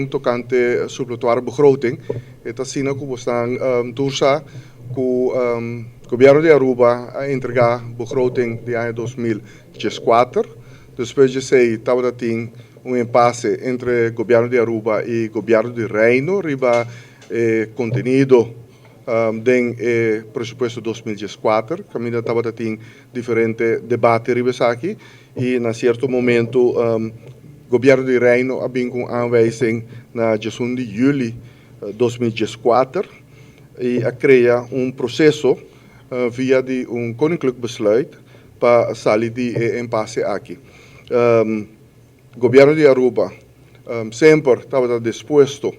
Tocante suppletoire begroting, e ta asina cu bosnan tur sa cu Gobierno di Aruba a entrega begroting di aña 2014. Despues di esey tabata tin un impasse entre Gobierno di Aruba y Gobierno di Reino riba e contenido den e presupuesto 2014. Caminda tabata tin diferente debate riba esaki y na cierto momento Gobierno di Reino a bin cu un aanwijzing na 11 di juli 2014 y a crea un proceso via di un koninklijk besluit pa sali di e impasse aki. Gobierno di Aruba semper tabata dispuesto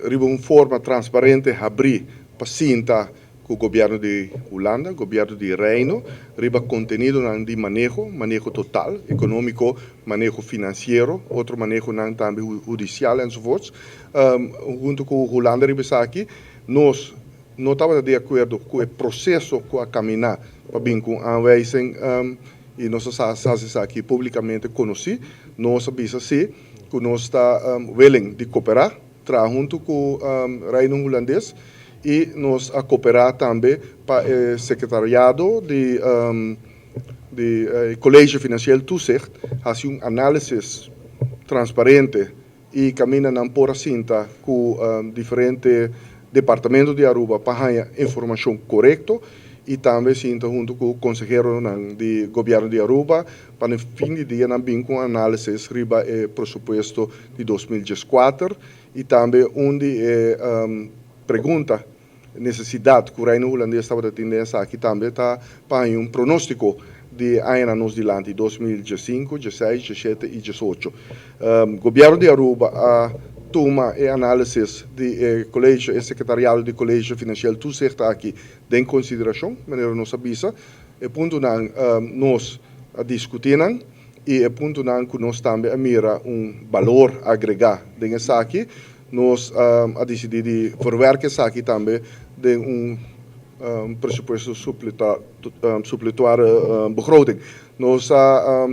riba un forma transparente habri pa sinta cu Gobierno di Hulanda, Gobierno di Reino, riba contenidonan di maneho, maneho total, economico, maneho financiero, otro manehonan tambe hudicial enzovoorts. Hunto cu Hulanda riba esaki, nos no tabata di acuerdo cu e proceso cu a camina pa bin cu aanwijzing y nos a haci esaki publicamente conoci. Nos a bisa si cu nos ta willing di coopera, traha hunto cu Reino Hulandes y nos a coopera tambe pa e secretariado di College Financieel Toezicht haci un análisis transparente y camina nan por a sinta cu diferente departamento di Aruba pa haya informacion corecto y tambe sinta hunto cu consehero di Gobierno di Aruba pa na fin di dia nan bin cu análisis riba e presupuesto di 2014. Y tambe un di e pregunta, necesidad cu Reino Hulandes tabata tin aki tambe ta pa un pronostico di aña nos dilanti 2015, 16, 17 y 18. Gobierno di Aruba a tuma e análisis di college e secretariado di College Financieel Toezicht aki den consideracion, manera nos a bisa. E puntonan nos a discuti nan y e puntonan cu nos tambe a mira un balor agrega den esaki, nos a dicidi di verwerken esaki tambe den un presupuesto suppletoire begroting. Nos a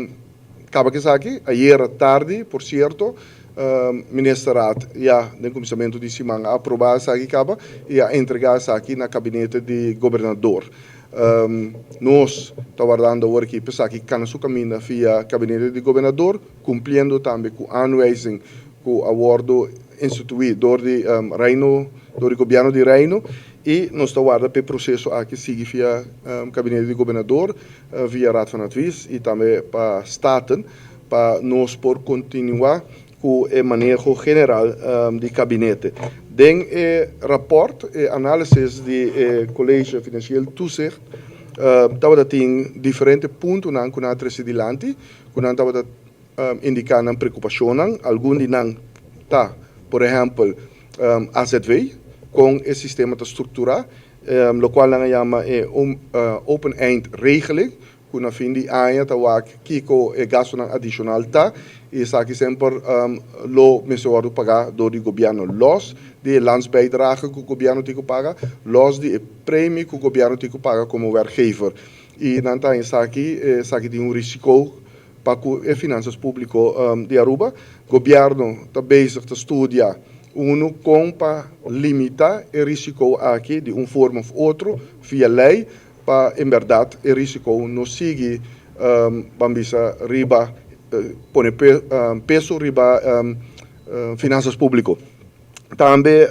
caba cu esaki ayera tardi, por cierto, ministerraad ya den cuminsamento di siman a aproba esaki caba y a entrega esaki na gabinete di gobernador. Nos ta wardando awor cu esaki cana su caminda via gabinete di gobernador, cumpliendo tambe cu aanwijzing cu a wordo institui door di Reino, door di Gobierno di Reino, y nos ta warda pa e proceso aki sigui via gabinete di gobernador, via Raad van Advies y tambe pa Staten, pa nos por continua cu e maneho general di gabinete. Den e rapport, e análisis di College Financieel Toezicht, tabata tin diferente puntonan cu nan a trece dilanti, cu nan tabata indica nan preocupacionnan. Algun di nan ta, por ehempel, AZV, con e sistema ta structura, locual nan a yama e open end regeling, cu na fin di aña ta wak kico e gastonan adicional ta, y esaki semper lo mester wordo paga door di gobierno, los di landsbijdrage cu gobierno tin cu paga, los di e premie cu gobierno tin cu paga como werkgever. Y nan ta esaki tin un risico pa e finanzas publico di Aruba. Gobierno ta bezig ta studia uno con pa limita e risico aki di un forma of otro via ley pa en berdad e risico no sigui ban bisa riba pone peso riba finanzas publico. Tambe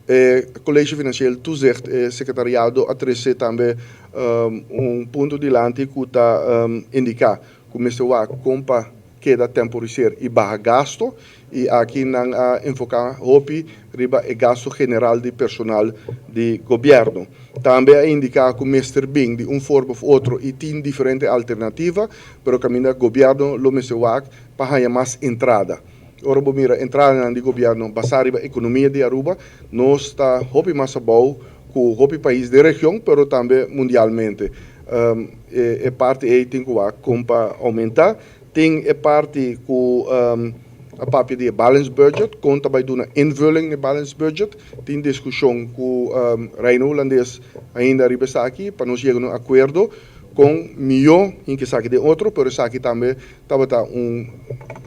e College Financieel Toezicht, e secretariado a trece tambe un punto dilanti cu ta indica cu mester wak con pa keda temporiseer y baha gasto, y aki nan a enfoca hopi riba e gasto general di personal di gobierno. Tambe a indica cu mester bin di un forma of otro y tin diferente alternativa, pero caminda gobierno lo mester wak pa haya mas entrada. Ora bo mira entrada di gobierno basa riba economia di Aruba, nos ta hopi mas abou cu hopi pais di region, pero tambe mundialmente. E parti ey tin cu con pa aumenta. Tin e parti cu a papia di balance budget, con ta bay duna invulling di balance budget. Tin discusion cu Reino Hulandes ainda riba esaki, pa nos yega na un acuerdo. Kon mihó hinka esaki den otro, pero esaki tambe tabata un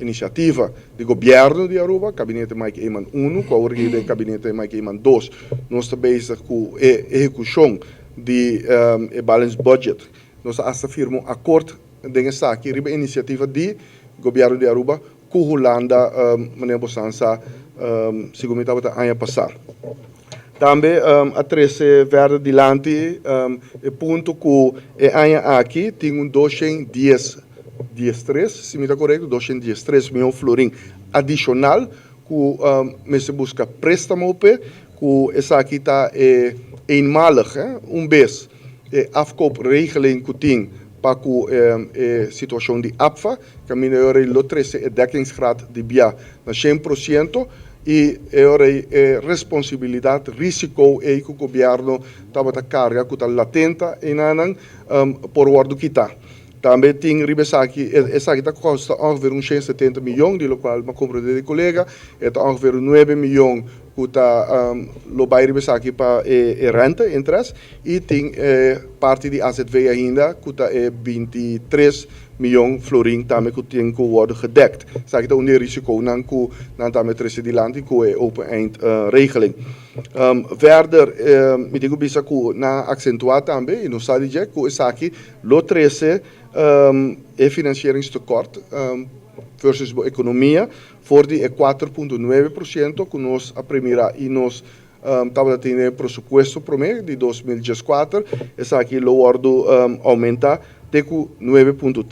inisiativa di gobièrnu di Aruba, Kabinete Mike Eman unu, ku awor den Kabinete Mike Eman dos. Nos ta bezig ku e ehekushon di e balance budget. Nos a hasta firma un akort den esaki riba inisiativa di gobièrnu di Aruba ku Hulanda, manera bosan sa, segun mi tabata aña pasá. Tambe a trese verder dilanti e punto ku e aña aki tin un 210, 13, si mi ta korekto, 213 mion florin adishonal ku mester buska préstamo p'e, ku esaki ta e eenmalig, un bes e afkoopregeling ku tin pa ku e situashon di APFA, kaminda e lo trese e dekkingsgraad di bia na 100% i e ora e responsabilidat, risiko ei ku gobièrnu tabata karga ku ta latente einan por wòrdu kitá. Tambe tin riba esaki, esaki ta kosta ongeveer un 170 mion, di lokual m'a komprondé di kolega, e ta ongeveer 9 mion ku ta lo bai riba esaki pa e rente, interest, i tin parti di AZV ainda ku ta e 23 mion florin tambe ku tin ku wòrdu gedekt. Esaki ta un di e risikonan ku nan tambe trese dilanti ku e open eind regeling. Verder, mi tin ku bisa ku nan a aksentuá tambe, i nos sa di dje, ku esaki lo trese e financieringstekort versus bo ekonomia for di e 4.9% ku nos a premirá i nos tabata tin presupuesto promé di 2014, esaki lo wòrdu oumentá te ku 9.3%,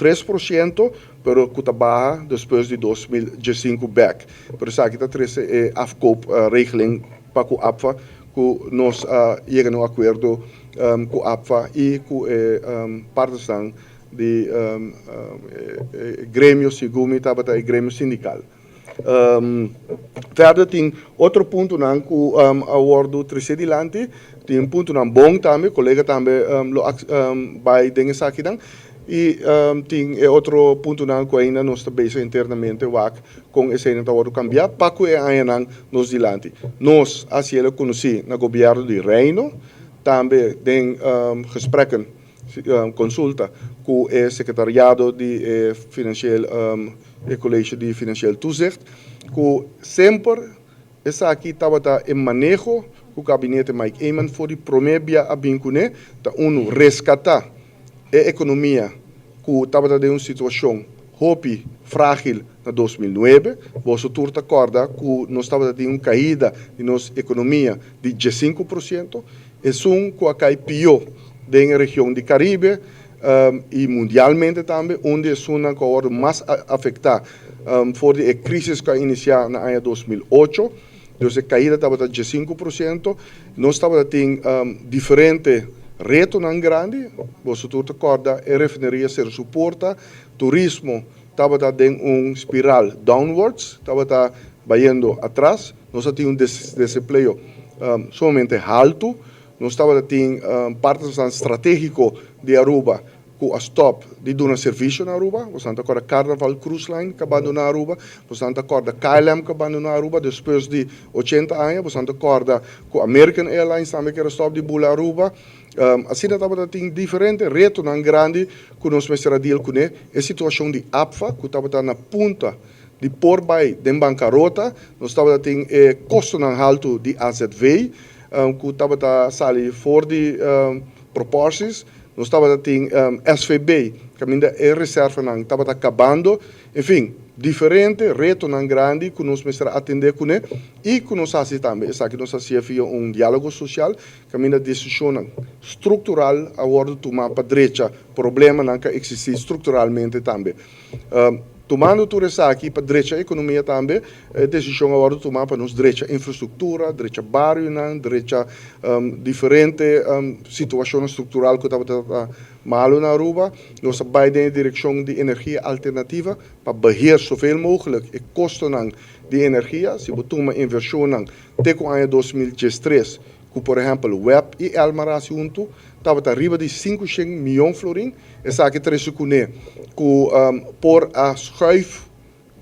pero ku ta baha despues di 2015 bèk. Pero esaki ta trese e afkoopregeling pa ku APFA, ku nos a yega na un akuerdo ku APFA i ku e partnersnan di gremio, segun mi tabata e gremio sindikal. Verder tin otro puntonan ku a wòrdu trese dilanti, tin puntonan bon tambe, kolega tambe lo bai den esakinan, i tin e otro puntonan ku ainda nos ta bezig internamente wak kon eseinan ta wòrdu kambiá pa ku e añanan nos dilanti. Nos a hasié konosí na gobièrnu di Reino, tambe den gesprekken, konsulta ku e sekretariado di e financieel e College di Financieel Toezicht, ku semper esaki tabata e maneho ku gabinete Mike Eman for di promé bia a bin kuné, ta unu reskatá e ekonomia ku tabata den un situashon hopi frágil na 2009. Boso tur ta kòrda ku nos tabata tin un kaida di nos ekonomia di 5%, esun ku a kai pió den e region di Karibe i mundialmente tambe, un di esunnan ku a wòrdu mas afektá for di e krísis ku a inisiá na aña 2008. Dus e kaida tabata 5%. Nos tabata tin diferente retonan grandi. Boso tur ta kòrda e refineria sera su porta, turismo tabata den un spiral downwards, tabata bayendo atras. Nos a tin un desempleo sumamente haltu. Nos tabata tin partinan stratégiko di Aruba ku a stòp di duna servisio na Aruba. Boso ta kòrda Carnival Cruise Line ku a abandoná Aruba. Boso ta kòrda KLM ku a abandoná Aruba despues di 80 aña. Boso ta kòrda ku American Airlines tambe ku a stòp di bula Aruba. Asina tabata tin diferente retonan grandi ku nos mester a deal kuné. E situashon di APFA ku tabata na punta di por bai den bankarota. Nos tabata tin e kostonan haltu di AZV ku tabata sali for di proporties. Nos tabata tin SVB, kaminda e reservanan tabata kabando. En fin, diferente retonan grandi ku nos mester atendé kuné i ku nos hasi tambe. Esaki nos hasié via un diálogo sosial, kaminda desishonnan struktural a wòrdu tumá pa drecha problemanan ku a eksistí strukturalmente tambe. Tumando tur esaki pa drecha ekonomia tambe, e desishon a wòrdu tumá pa nos drecha infrastruktura, drecha barionan, drecha diferente situashonnan struktural ku tabata malu na Aruba. Nos a bai den e direkshon di energia alternativa pa beheer zoveel mogelijk e kostonan di energia. Si bo tuma invershonnan te ku aña 2013, ku por ehèmpel WEB i Elmar a hasi huntu, tabata riba di 500 mion florin. Esaki trese kuné ku por a schuif,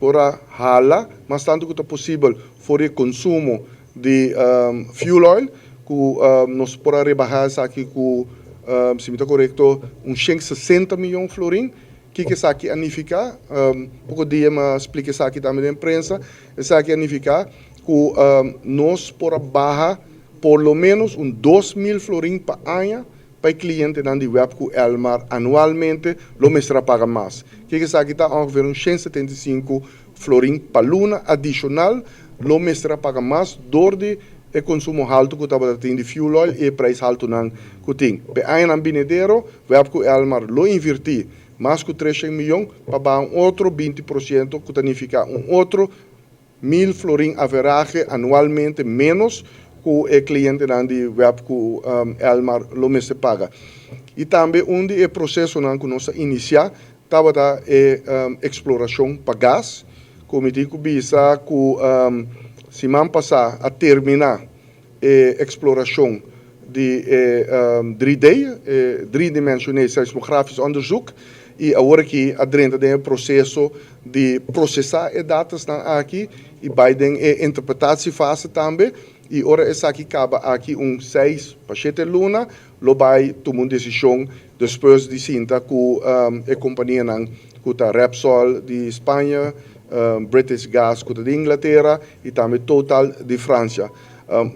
por a hala mas tantu ku ta posibel for di konsumo di fuel oil, ku nos por a rebahá esaki ku si mi ta korekto, un 160 mion florin. Kiko esaki a nifiká? Poko dia mi a splika esaki tambe den prensa. Esaki a nifiká ku nos por a baha por lo ménos un 2000 florin pa aña pa e klientenan di web ku Elmar anualmente lo mester a paga mas. Kiko esaki ta? Ongeveer un 175 florin pa luna adishonal lo mester a paga mas dor di e konsumo haltu ku tabata tin di fuel oil i e prijs haltunan ku tin. P'e añanan binidero, web ku Elmar lo invirtí mas ku 300 miyon pa baha un otro 20% ku ta nifiká un otro 1000 florin averahe anualmente ménos ku e klientenan di web ku Elmar lo mester paga. I tambe un di e prosesonan ku nos a inisiá tabata e eksplorashon pa gas, ku mi tin ku bisa ku siman pasá a terminá e eksplorashon di e 3D, e driedimensioneel seismografisch onderzoek, i awor aki a drenta den e proseso di prosesá e datasnan aki i bai den e interpretatiefase tambe, i ora esaki kaba aki un 6 pa 7 luna lo bai tuma un desishon despues di sinta ku e kompanianan ku ta Repsol di Spaña, British Gas ku ta di Inglatera i tambe Total di Fransia.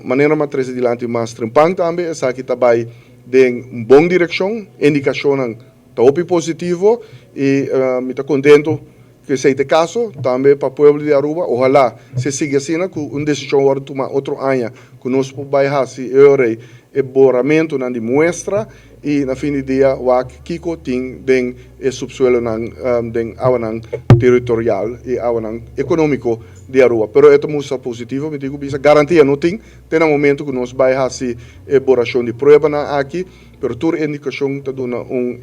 Manera m'a trese dilanti mas trempan tambe, esaki ta bai den un bon direkshon, indikashonnan ta hopi positivo i mi ta kontentu ku esei ta e kaso tambe pa pueblo di Aruba. Ohalá si e sigui asina ku un desishon wòrdu tuma otro aña ku nos por bai hasi e ora ei e boramentunan di muestra i na fin di dia wak kiko tin den e supsuelonan, den awanan teritorial i awanan ekonómiko di Aruba. Pero e ta mustra positivo, mi tin ku bisa garantia no tin te na momento ku nos bai hasi e borashon di pruebanan aki, pero tur indikashon ta duna un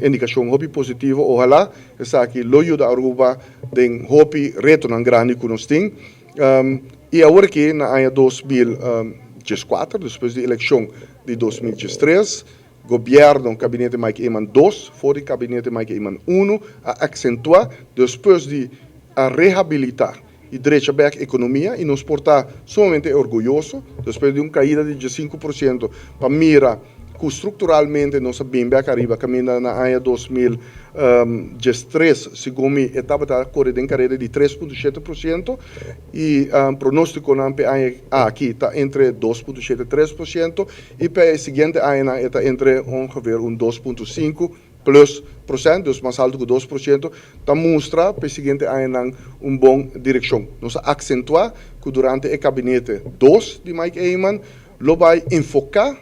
indikashon hopi positivo. Ohalá esaki lo yuda Aruba den hopi retonan grandi ku nos tin. I awor aki na aña 2014, despues di elekshon di 2013, gobièrnu gabinete Mike Eman 2 for di gabinete Mike Eman 1 a aksentuá despues di a rehabilitá i drecha bèk ekonomia, i nos por ta sumamente orguyoso despues di un kaida di 5% pa mira ku strukturalmente nos a bin bèk ariba, kaminda na aña 2013, segun mi, e tabata kore den kareda di 3.7% i pronóstikonan pa e aña aki ta entre 2.7 3% i pa e siguiente añanan e ta entre ongeveer un 2.5 plus porshento, dus mas altu ku 2%, ta mustra pa e siguiente añanan un bon direkshon. Nos a aksentuá ku durante e gabinete 2 di Mike Eman lo bai enfoká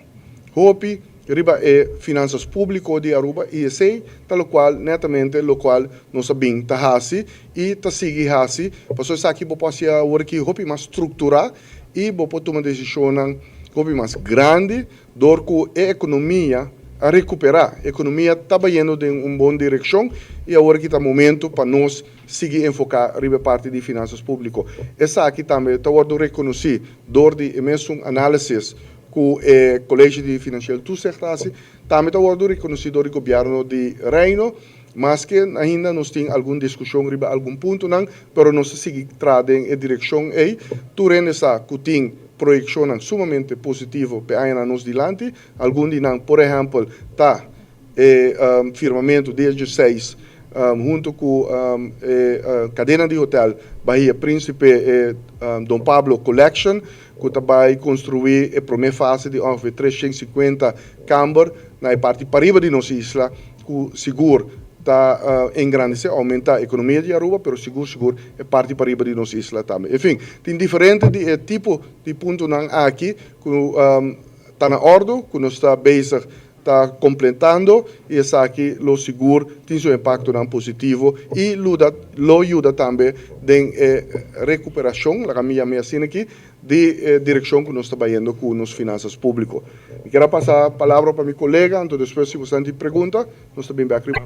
hopi riba e finansas públiko di Aruba i esei ta lokual netamente lokual nos a bin ta hasi i ta sigui hasi, pasobra esaki bo por hasi awor aki hopi mas strukturá i bo por tuma desishonnan hopi mas grandi dor ku e ekonomia a rekuperá. Ekonomia ta bayendo den un bon direkshon i awor aki ta momento pa nos sigui enfoká riba e parti di finansas públiko. Esaki tambe ta wòrdu rekonosí dor di e mesun análisis ku e Kolegio di Financieel Toezicht a hasi, tambe ta wòrdu rekonosí dor di gobièrnu di Reino, maske ainda nos tin algun diskushon riba algun puntonan, pero nos ta sigui traha den e direkshon ei. Tur hende sa ku tin proyekshonnan sumamente positivo pa e añanan nos dilanti. Algun di nan, por ehèmpel, ta e firmamentu di e 16 huntu ku e kadena di hotel Bahia Principe, e Don Pablo Collection, ku ta bai konstruí e promé fase di ongeveer 350 kamber na e parti pariba di nos isla, ku sigur ta engrandesé, oumentá ekonomia di Aruba, pero sigur sigur e parti pariba di nos isla tambe. En fin, tin diferente di e tipo di puntonan aki ku ta na òrdu, ku nos ta bezig ta kompletando i esaki lo sigur tin su impaktonan positivo i lo yuda tambe den e rekuperashon, laga mi yam'é asina aki, di e direkshon ku nos ta bayendo ku nos finansas públiko. Mi kier a pasa palabra pa mi kolega, anto despues si bo tin pregunta, nos ta bin bèk riba.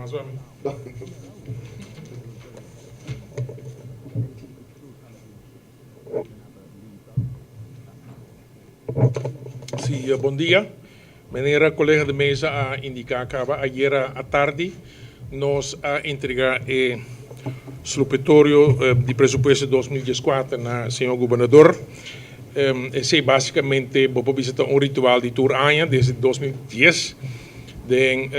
Sí, bon dia. Manera kolega de mesa a indiká kaba, ayera atardi nos a entregá e supletorio di presupuesto 2014 na señor gobernador. Esey basicamente bo por bisa ta un ritual di tur aña desde 2010. Den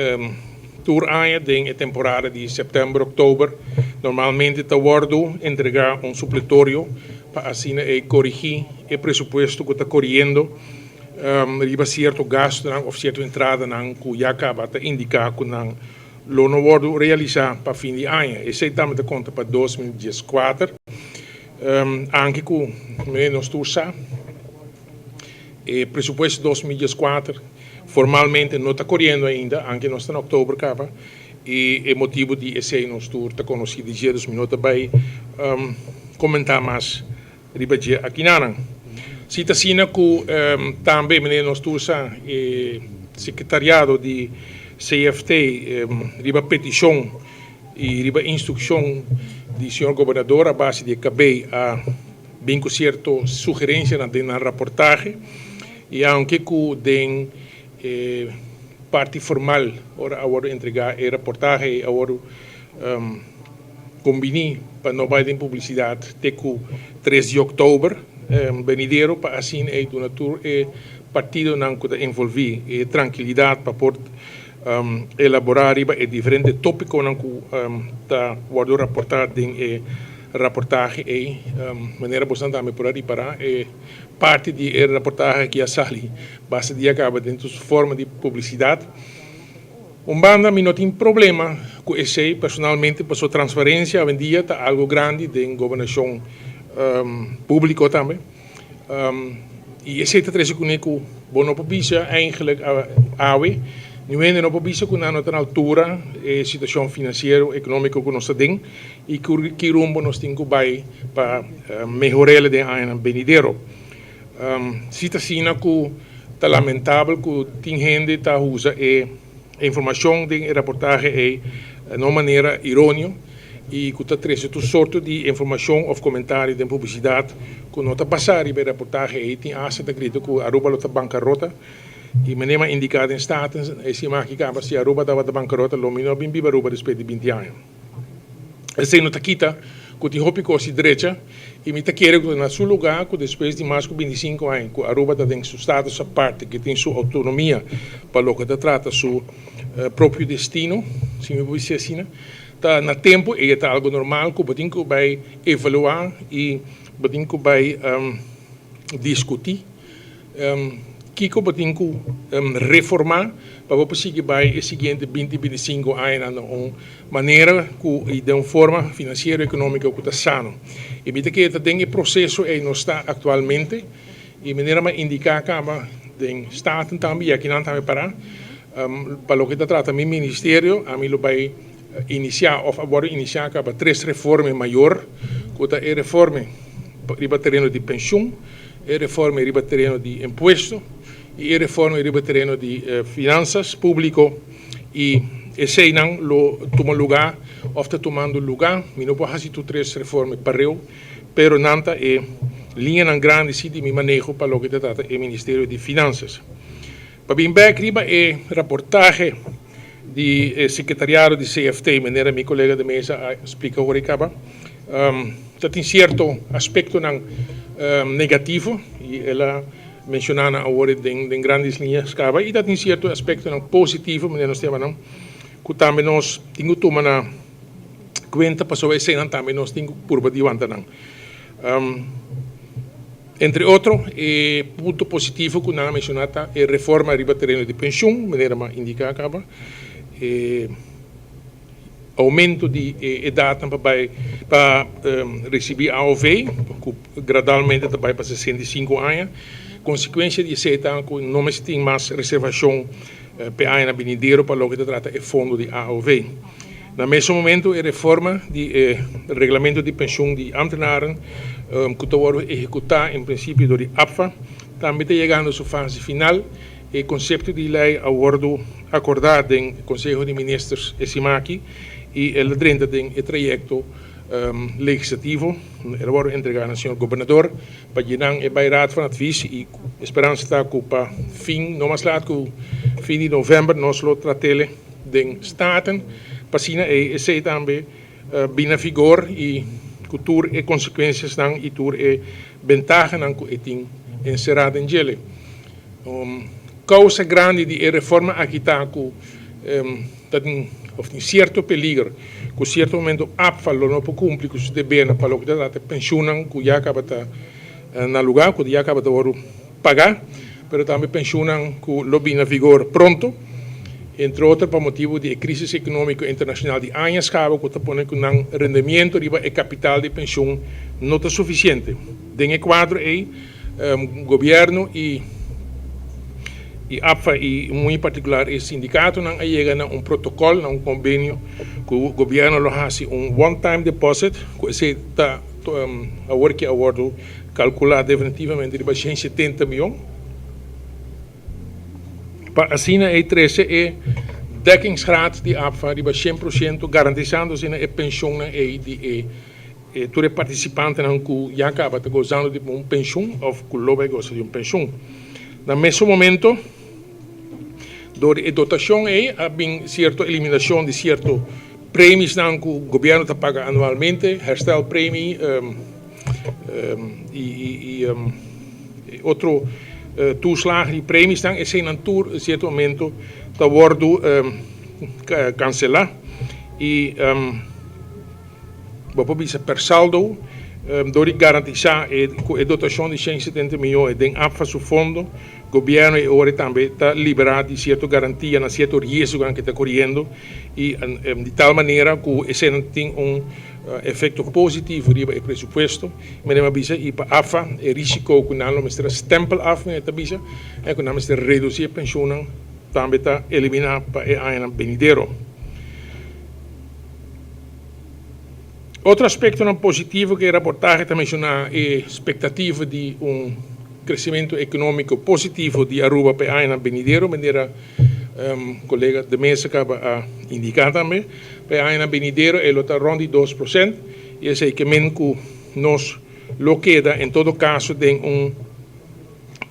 tur aña den e temporada di september, october, normalmente ta wordo entrega un supletorio pa asina e corigi e presupuesto cu ta coriendo riba cierto gastonan of cierto entradanan cu ya caba ta indica cu nan lo no wordo realisa pa fin di aña. Esey tambe ta conta pa 2014. Anke cu nos tur sa, e presupuesto 2014 formalmente no ta coriendo ainda, aunke nos ta na october caba, y e motibo di esey nos tur ta conoci di dje, dus mi no ta bay comenta mas riba dje akinan. Si ta asina cu tambe meneer nos tur sa, e secretariado di CFT riba peticion y riba instruccion di señor gobernador a base di e KB a bin cu cierto sugerencianan den nan raportahe, y aunke cu den e parti formal ora a wordo entrega e raportahe a wordo combini pa no bay den publicidad te cu 3 di october venidero, pa asina e duna tur e partidonan cu ta envolvi e trankilidad pa por elabora riba e diferente topiconan cu ta wordo raporta den e raportahe ey. Manera boso tambe por a ripara, e parti di e raportahe aki a sali basta dia caba den su forma di publicidad. Un banda mi no tin problema cu esey personalmente, pasobra transparencia awendia ta algo grandi den gobernacion publico tambe. Y esey ta trece cune cu bo no por bisa eigenlijk awe, ni hende no por bisa cu nan no ta na altura e situacion financiero, economico cu nos ta den y ki rumbo nos tin cu bay pa mehorele den añanan venidero. Si ta asina cu ta lamentabel cu tin hende ta usa e informacion den e raportahe ey na un manera ironio y cu ta trece tur sorto di informacion of comentario den publicidad cu no ta basa riba e raportahe ey. Tin hasta ta grita cu Aruba lo ta bancarota, y manera mi a indica den Staten e siman aki caba, si Aruba tabata bancarota lo mi no a bin biba Aruba despues di 20 aña. Esey no ta kita cu tin hopi cos di drecha, y mi ta kere cu ta na su lugar cu despues di mas cu 25 aña cu Aruba ta den su status aparte, cu tin su autonomia pa loke ta trata su propio destino, si mi por bisa asina, ta na tempo y ta algo normal cu bo tin cu bay evalua y bo tin cu bay discuti kico bo tin cu reforma pa bo por sigui bay e siguiente 20, 25 añanan na un manera cu y den un forma financiero economico cu ta sano. Y mi ta kere ta den e proceso ey nos ta actualmente, y manera mi a indica caba den Staten tambe y akinan tambe para, pa loke ta trata mi ministerio, ami lo bay inicia of a wordo inicia caba tres reforme mayor, cu ta e reforme riba tereno di pensioen, e reforme riba tereno di impuesto y e reforme riba tereno di finanzas publico, y eseynan lo tuma lugar of ta tumando lugar. Mi no por haci tur tres reforme pareu, pero nan ta e liñanan grandi si di mi maneho pa loke ta trata e Ministerio di Finanzas. Pa bin bek riba e raportahe di e secretariado di CFT, manera mi colega de mesa a splica ora caba, ta tin cierto aspectonan negativo y el a menciona nan awor den grandes liñas caba, y ta tin cierto aspectonan positivo, manera nos ta nan, cu tambe nos tin cu tuma na cuenta, pasobra eseynan tambe nos tin cu purba di wanta nan. Entre otro, e punto positivo cu nan a menciona ta e reforma riba tereno di pensioen, manera mi a indica caba, e aumento di edadnan pa bay pa ricibi AOV, cu gradualmente ta bay pa 65 aña. Consecuencia di esey ta cu no mester tin mas reservacion pe añanan venidero pa loke ta trata e fondo di AOV. Na mesun momento e reforma di e reglamento di pensioen di ambtenaren, cu ta wordo ehecuta en principio door di APFA, tambe ta yegando su fase final. E concepto di ley a wordo acorda den Conseho di Ministers e siman aki y el a drenta den e trayecto legislativo. El a wordo entrega na señor gobernador pa llenan e bay Raad van Advies, y esperanza ta cu pa fin, no mas laat cu fin di november, nos lo tratele den Staten, pa asina e esey tambe bin na vigor y cu tur e consecuenciasnan y tur e bentahanan cu e tin. enserá den djele. Kousa grandi di e reforma aki ta ku ta tin òf tin sierto peliger ku sierto momento APFA lo no por kumpli ku su debernan pa loke ta trata e penshunnan ku ya kaba ta na lugá, ku ya kaba ta wòrdu pagá, pero tambe penshunnan ku lo bini na vigor pronto, entre otro pa motibu di e krísis ekonómiko internashonal di añas kaba ku ta pone ku nan rendemiento riba e kapital di penshun no ta sufisiente. Den e kuadro ei, Gobièrnu i i APFA i muy partikular e sindikatonan a yega na un protokòl, na un kombenio ku gobièrnu lo hasi un one time deposit ku esei ta awor ki a wòrdu kalkulá definitivamente riba 170 mion pa asina ei trese e dekkingsgraad di APFA riba 100% garantisando asina e penshonnan ei di e E tur e partisipantenan ku ya kaba ta gozando di un penshun òf ku lo bai gosa di un penshun. Na mesun momento, dor di e dotashon ei a bin sierto eliminashon di sierto premisnan ku gobièrnu ta paga anualmente, herstelpremie i otro toeslagen di premisnan, eseinan tur sierto momento ta wòrdu kanselá i. Bo por bisa per saldo, dor di garantisá e ku e dotashon di 170 mion e den APFA su fondo, gobièrnu e ora tambe ta liberá di sierto garantia na sierto riesgonan ku e ta koriendo i di tal manera ku eseinan tin un efekto positivo riba e presupuesto. Meneer a bisa i pa APFA e risiko ku nan lo mester a stempel af, meneer ta bisa, e ku nan mester redusí e penshunnan tambe ta eliminá pa e añanan benidero. Otro aspektonan positivo ku e raportahe ta menshoná e spektativa di un kresementu ekonómiko positivo di Aruba pa e añanan benidero, manera kolega De Meza kaba a indiká tambe. Pa e añanan benidero e lo ta rònt di 2% i esei ke men ku nos lo keda en todo kaso den un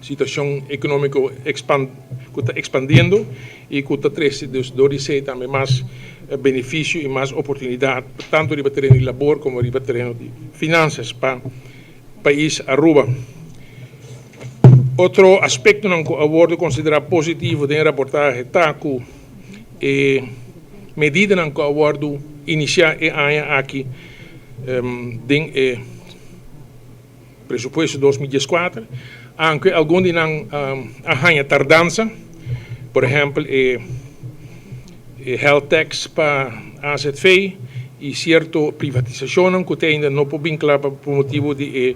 Situacion economico cu ta expandiendo y cu ta trece dus door di esey tambe mas beneficio y mas oportunidad tanto riba tereno di labor como riba tereno di finanzas pa pais Aruba. Otro aspectonan cu a wordo considera positivo den e raportahe ta cu e medidanan cu a wordo inicia e aña aki den e Presupuesto 2014, aunke algun di nan a haña tardansa, por ehèmpel e health tax pa azv i sierto privatisashonnan ku te ainda no por bin kla pa motibu di e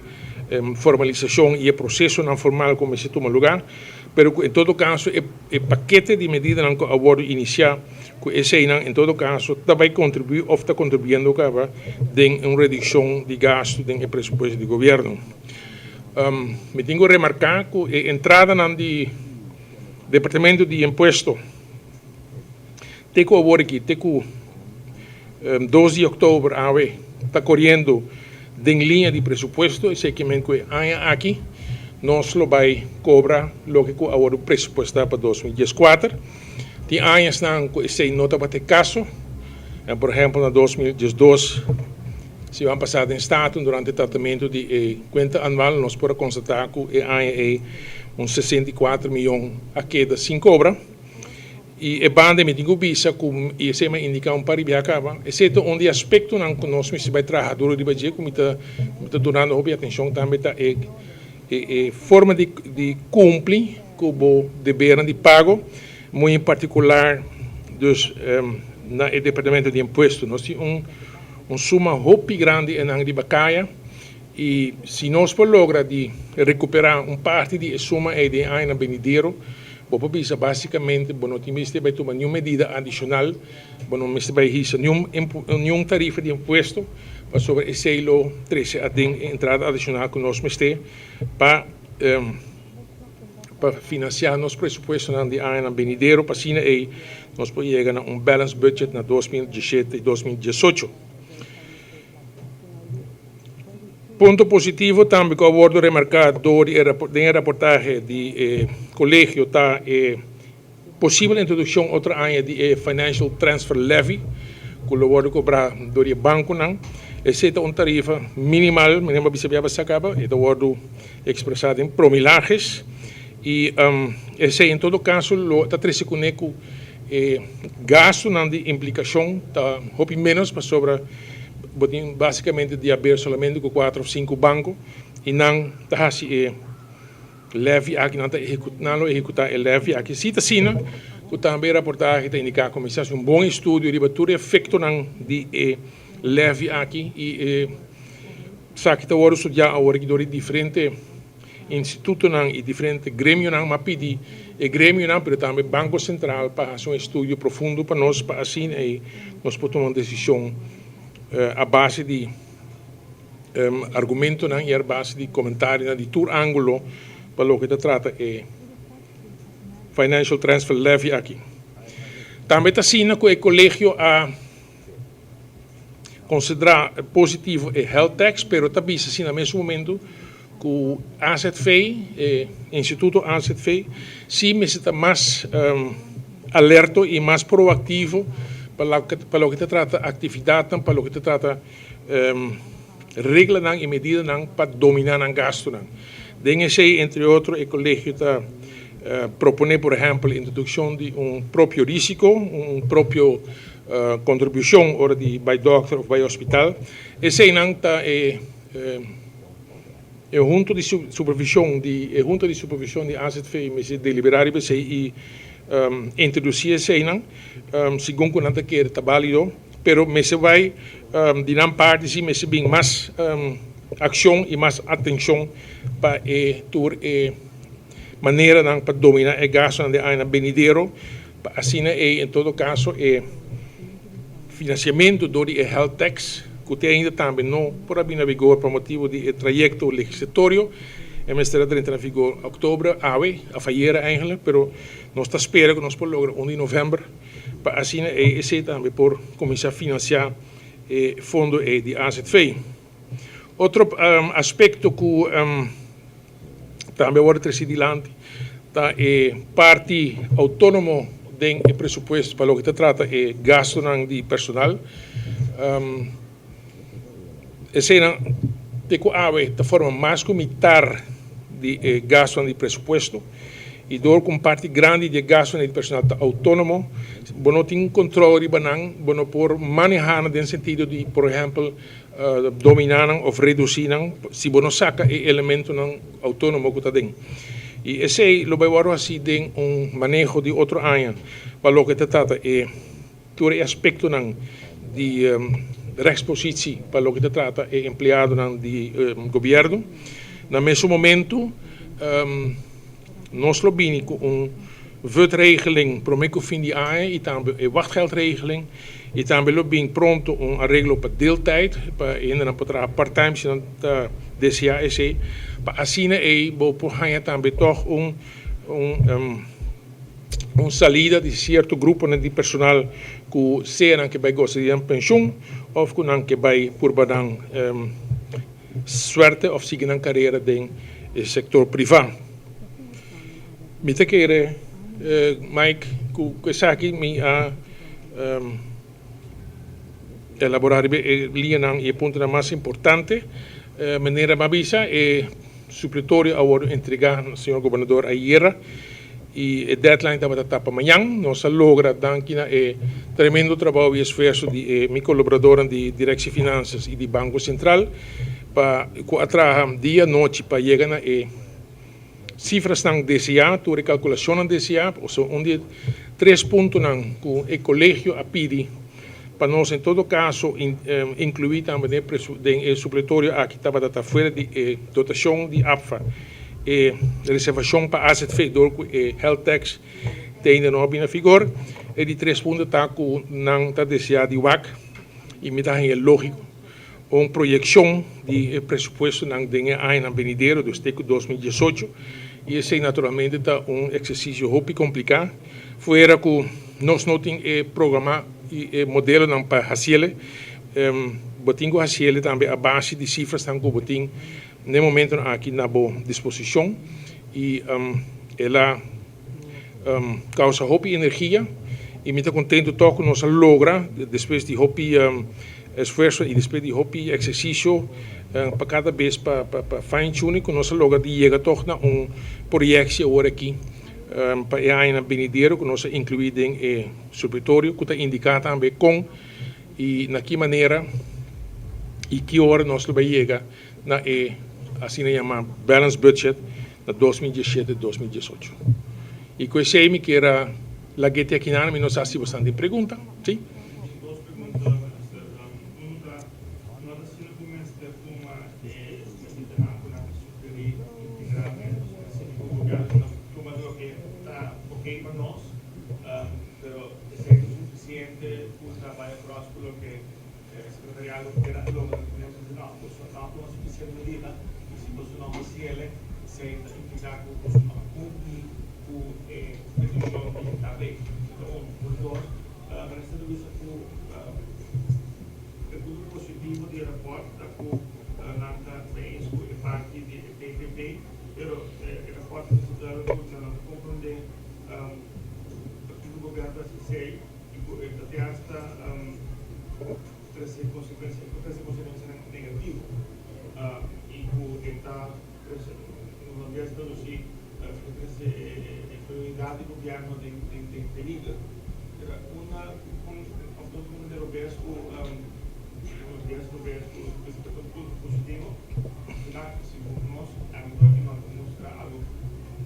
formalisashon i e prosesonan formal ku mester tuma lugá, pero ku en todo kaso e pakete di medidanan ku a wòrdu inisiá Ku eseinan en todo kaso ta bai kontribuí òf ta kontribuyendo kaba den un redukshon di gastu den e presupuesto di gobièrnu. Mi tin ku remarká ku e entradanan di Departamento di Impuesto te ku awor aki, te ku 2 di òktober awe ta koriendo den liña di presupuesto, esei ke men ku e aña aki nos lo bai kobra loke ku a wòrdu presupuestá pa 2014. Tin añasnan ku esei no tabata e kaso. Por ehèmpel na 2012, siman pasá den Staten durante tratamentu di e kuenta anual nos por a konstatá ku e aña ei un 64 mion a keda sin kobra. I e banda mi tin ku bisa ku i esei mi a indiká un par di biaha kaba, esei ta un di e aspektonan ku nos mester bai traha duru riba dje ku mi ta mi ta dunando hopi atenshon tambe ta e e forma di di kumpli ku bo debernan di pago, muy en partikular dus na e departamento di impuesto. Nos tin un un suma hopi grandi enan riba kaya i si nos por logra di rekuperá un parti di e suma ei den e añanan benidero, Bo por bisa básikamente bo no tin mester bai tuma niun medida adishonal, bo no mester bai hisa niun niun tarifa di impuesto pasobra esei lo trese aden e entrada adishonal ku nos mester pa pa finansiá nos presupuestonan di añanan benidero pa asina ei nos por yega na un balanced budget na 2017 i 2018. Punto positivo tambe ku a wordo remarká dor di e den e raportahe di e kolegio ta e posibel introdukshon otro aña di e Financial Transfer Levy ku lo wordo kobrá dor di e bankonan. Esei ta un tarifa minimal, mi no bisa bia basa kaba, e ta wordo ekspresá den promilages i esei en todo kaso lo ta trese kuné ku e gastunan di implikashon ta hopi ménos pasobra bo tin básikamente di haber solamente ku kuater òf sinku banko i nan ta hasi e levy aki, nan ta nan lo ehekutá e levy aki. Si ta asina ku tambe e raportahe ta indiká ku mester hasi un bon estudio riba tur e efektonan di e levy aki i e esaki ta wòrdu studiá awor aki dor di diferente institutonan i diferente gremionan. M'a pidi e gremionan pero tambe Banko Sentral pa hasi un estudio profundo pa nos pa asina ei nos por tuma un desishon a base di argumentonan i a base di komentarionan di tur ángulo pa loke ta trata e Financial Transfer Levy aki. Tambe ta asina ku e kolegio a Konsiderá positivo e health tax, pero ta bisa si na mesun momento ku AZV, e instituto AZV, si mester ta mas alerto i mas proaktivo pa pa loke ta trata aktividatnan, pa loke ta trata reglanan i medidanan pa dominá nan gastunan. Den esei, entre otro, e kolegio ta proponé por ehèmpel introdukshon di un propio risiko, un propio Kontribushon ora di bai dòkter òf bai hospital. Eseinan ta e e hunta di supervishon di e hunta di supervishon di AZV mester deliberá riba esei i introdusí eseinan segun ku nan ta kere ta bálido. Pero mester bai di nan parti si mester bin mas akshon i mas atenshon pa e tur e maneranan pa dominá e gastunan den añanan benidero. Pa asina ei en todo kaso e finansiamentu dor di e health tax, ku te ainda tambe no por a bini na vigor pa motibu di e trayekto legislatorio, e mester a drenta na vigor oktober awe, òf ayera eigenlijk, pero nos ta spera ku nos por logra un di novèmber pa asina ei esei tambe por kuminsá finansiá e fondo ei di azv. Otro aspekto ku. Tambe a wòrdu tresi dilanti ta e parti outónomo den e presupuesto pa loke ta trata e gastunan di personal. Eseinan te ku awe ta forma mas ku mitar di e gastunan di presupuesto i dor ku un parti grandi di e gastunan di personal ta outónomo bo no tin kontrol riba nan, bo no por manehá nan den sentido di por ehèmpel Dominá nan òf redusí nan si bo no saka e elementonan outónomo ku ta den. I esei lo bai wòrdu hasí den un maneho di otro aña pa loke ta trata e tur e aspektonan di rechtspositie pa loke ta trata e empleadonan di gobièrnu. Na mesun momentu nos lo bini ku un VUT-regeling promé ku fin di aña i tambe e wachtgeldregeling. I tambe lo bin pronto un areglo pa deeltijd, pa e hendenan por traha part-time si nan ta deseá esei, pa asina ei bo por haña tambe tòg un un un salida di sierto gruponan di personal ku sea nan ke bai gosa di nan penshun òf ku nan ke bai purba nan suerte òf sigui nan karera den e sektor privá. Mi ta kere, Mike, ku esaki mi a elaborá riba e liñanan i e puntonan mas importante. Manera mi a bisa, e supletorio a wòrdu entregá na señor gobernador ayera i e deadline tabata ta pa mañan. Nos a logra, danki na e tremendo trabou i esfuerso di e mi kolaboradornan di Directie Finanzas i di Banko Sentral, pa ku a traha dia anochi pa yega na e Sifrasnan deseá, tur e kalkulashonnan deseá, pasobra un di e tres puntonan ku e kolegio a pidi pa nos en todo kaso inkluí tambe den e den e supletorio aki tabata ta fuera di e dotashon di APFA e reservashon pa azv dor ku e health tax te ainda no a bini na vigor. E di tres punto ta ku nan ta deseá di wak i mi ta haña lógiko. Un proyekshon di e presupuestonan den e añanan benidero, dus te ku 2018, i esei naturalmente ta un eksersisio hopi kompliká, fuera ku nos no tin e programa i e modelonan pa hasiele. Bo tin ku hasiele tambe a base di sifrasnan ku bo tin n'e momentonan aki na bo disposishon i el a Causa hopi energia y mi ta contento toch cu nos a logra despues di hopi esfuerzo y despues di hopi exercicio. Pa kada bes pa fine tuning ku nos a logra di yega tòg na un proyekshon awor aki pa e añanan benidero ku nos a inkluí den e supletorio ku ta indiká tambe kon i na ki manera i ki ora nos lo bai yega na e asina yamá balance budget na 2017, 2018. I ku esei mi kier a lag'é te akinan. Mi no sa si boso tin pregunta. Sí? Dos pregunta, minister. Un ta, no ta asina ku mester tuma e medidanan ku nan ta sugerí integralmente, pasobra si ku gobièrnu ta tuma loke ta oké pa nos, pero esei ta sufisiente ku ta bai across ku loke sekretariado kier a logra? No, boso no a tuma sufisiente medida i si boso no hasiele, esei ta impliká ku boso no a kumpli ku e petishon di KB. Ta un. Punto dos, minister ta bisa ku e punto positivo di e rapòrt ta ku nan ta eens ku e parti di e PPP, pero e rapòrt ta bisa duidelijk ku nan no ta komprondé pakiko gobièrnu ta hasi esei i ku e ta te hasta trese konsekuensia, e por trese konsekuensianan negativo i ku e ta trese, no bias tradusí, e ta trese e prioridat di gobièrnu den peliger. Pero unda un òf dos manera robes ku bias robes ku ta punto positivo, si nos anto i nos mustra algu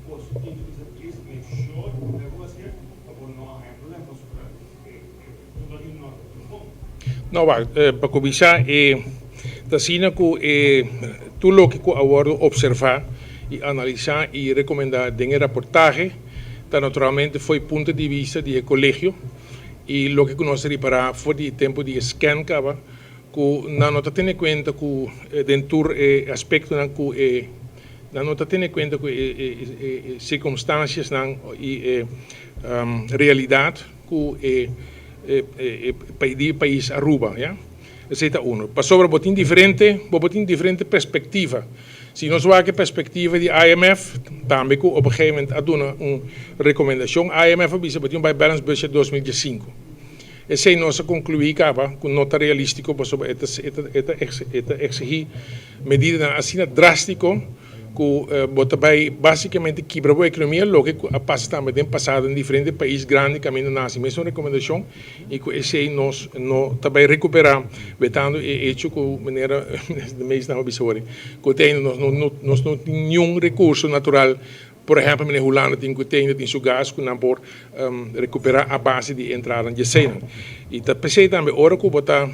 positivo bisa please make sure ku bo hasié pa bo no haña problema pasobra e punto aki no ta bon. No, wak, pa kuminsá e ta asina ku e tur loke ku a wòrdu opservá i analisá i rekomendá den e raportahe ta naturalmente fo'i punto di bista di e kolegio i loke ku nos a ripará for di e tempu di e scan kaba ku nan no ta tene kuenta ku den tur e aspektonan ku e nan no ta tene kuenta ku e sirkumstansiasnan i e realidat ku e di e pais Aruba ya. Esei ta uno. Pasobra bo tin diferente bo por tin diferente perspektiva. Si nos wak e perspektiva di IMF tambe ku op een gegeven moment a duna un rekomendashon, IMF a bisa bo tin un bai balance budget 2015. Esei nos a konkluí kaba ku no ta realístiko pasobra e ta e ta eksihí medidanan asina drástiko ku bo ta bai básikamente kibra bo ekonomia, loke ku a pasa tambe den pasado den diferente pais grandi kaminda nan hasi mesun rekomendashon i ku esei nos no ta bai rekuperá wetando e echo ku manera de meesnan a bisa wòrdu ku te ainda nos no nos no tin niun rekurso natural. Por ehèmpel manera Hulanda tin ku te ainda tin su gas ku nan por rekuperá a base di e entradanan di eseinan. I ta p'esei tambe ora ku bo ta